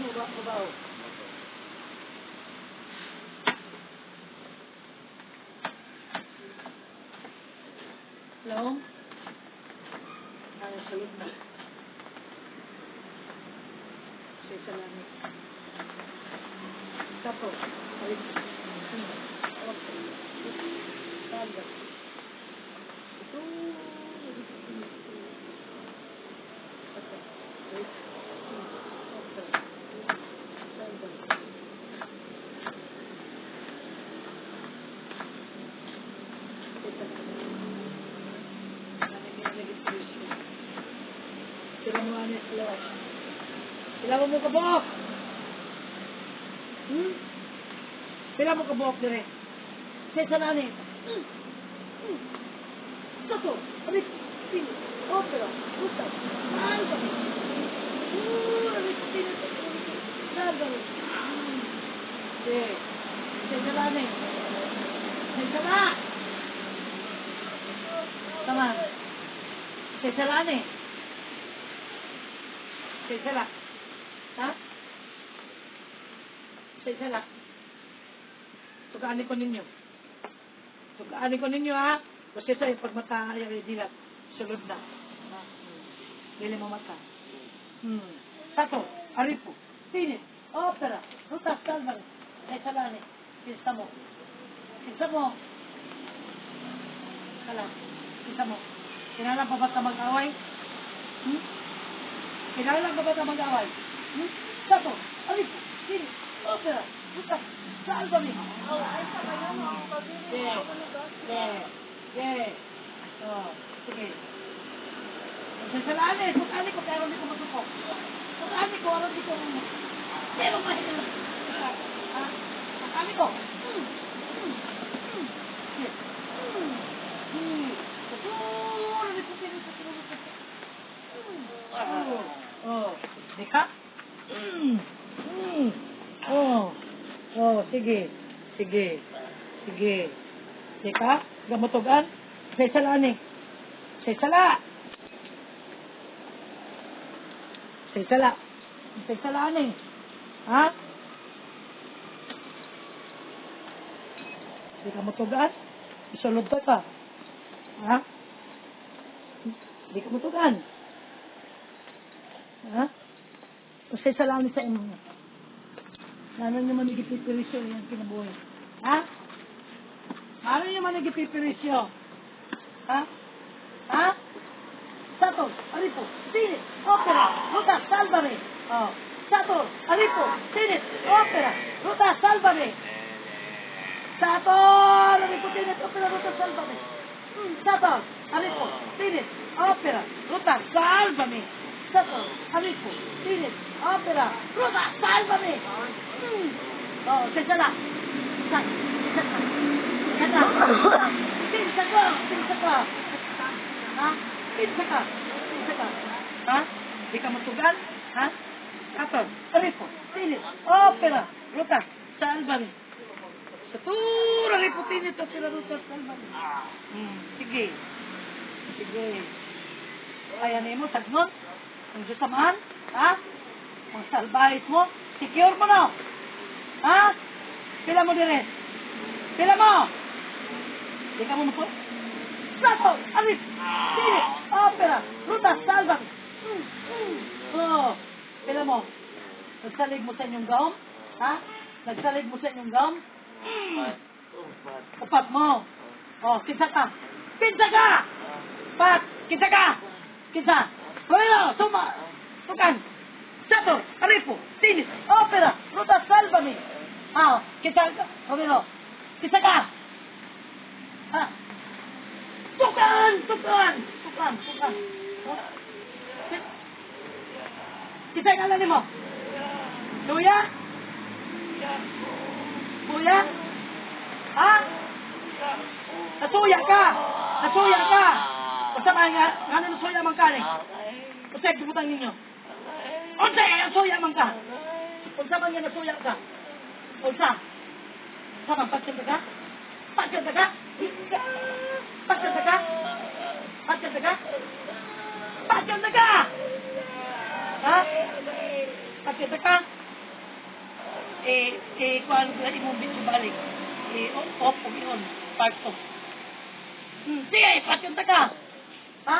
mo ba mabaho? Hello? Ay, sulod na. Sa salamin. Tapos, balik. Okay. Salva. Ito. Salva. Sila mo ano sila. Sila mo kabuok. Hmm? Sila mo kabuok dire. Sa isa na ni. Sato, alis, sino, opera, puta, salva. Alis, sino, salva. Sige. Sa isa na ni. Sa isa na. Tama. Sa isa na ni. Sa isa na. Ha? Sa isa na. Tugaan ko ninyo. Tugaan ko ninyo, ha? Kasi sa pagmata ay dilat. Sulod na. Ha? Dili mo mata. Sato, aripo, tinit, opera, rutas, salvare, sa isa ni. Kinsa mo. Kinsa mo. Kala. Kinsa mo. Kinahanglan pa ba ka mag-away? Hmm? Kinahanglan pa ba ka mag-away? Hmm? Sato, aripo, tinit, opera, rutas, salvare. Sige. Sige. Sige. Oh, sige. Sa salani, putani ko pero hindi ko masuko. Putani ko aron di ko. Pero mahina. Ha? Putani ko. Sige. Oh. Oh. Di ka? Oh. Oh, sige. Sige. Sige. Di ka? Gamutugan? Sa sala ni. Sa sala. Sa sala. Sa sala ni. Ha? Di ka mutugan? Isulod ka ka. Ha? Di ka mutugan. Ha? Sa sala ni sa imo. Lalo nyo man igipipirisyo yung kinabuhi. Ha? Lalo nyo man igipipirisyo. Ha? Ha? Sato, aripo, tinit, opera, ruta, salvame. Oh. Sato, aripo, tinit, opera, ruta, salvame. Sato, aripo, tinit, opera, ruta, salvame. Sato, aripo, tinit, opera, ruta, salvame. Sato, aripo, tinit, opera, ruta, salvame. Oh, kinsa na. Sa, kinsa ka. Kinsa ka. Kinsa ka. Kinsa ka. Ha? Kinsa ka. Kinsa ka. Ha? Di ka matugan? Ha? Sato, aripo, tinit, opera, ruta, salvame. Sa tura, aripo, tinit, opera, ruta, salvame. Sige. Sige. Kaya nimo, sagnon? Ang Diyos samahan? Ha? Ang salbahis mo? Secure mo no? Ha? Pila mo dire? Pila mo? Di ka mo mapo? Sato, aris, tinit, opera, ruta, salvame. Oh, pila mo? Nagsalig mo sa inyong gaom? Ha? Nagsalig mo sa inyong gaom? Upat mo. Oh, kinsa ka? Kinsa ka? Pat, kinsa ka? Kinsa? Bueno, suma. Tukan. Sato, aripo, tinit, opera, ruta, salvame. Ah, kinsa ka? Romero. Kinsa ka? Ha? Tukan, tukan, tukan, tukan. Kinsa nga nimo? Kuya? Kuya? Ha? Nasuya ka! Nasuya ka! Basta man nga, nga nasuya man ka ni. Unsa gibutang ninyo? Unsa nasuya man ka? Unsa man nga nasuya ka? Unsa? Sa man pasyente ka? Pasyente ka? Pasyente ka? Pasyente ka? Pasyente ka? Ha? Pasyente ka? Eh, eh, kuan ko imong video balik. Eh, off o i-on. Part off. Sige, ipatyon ta ka. Ha?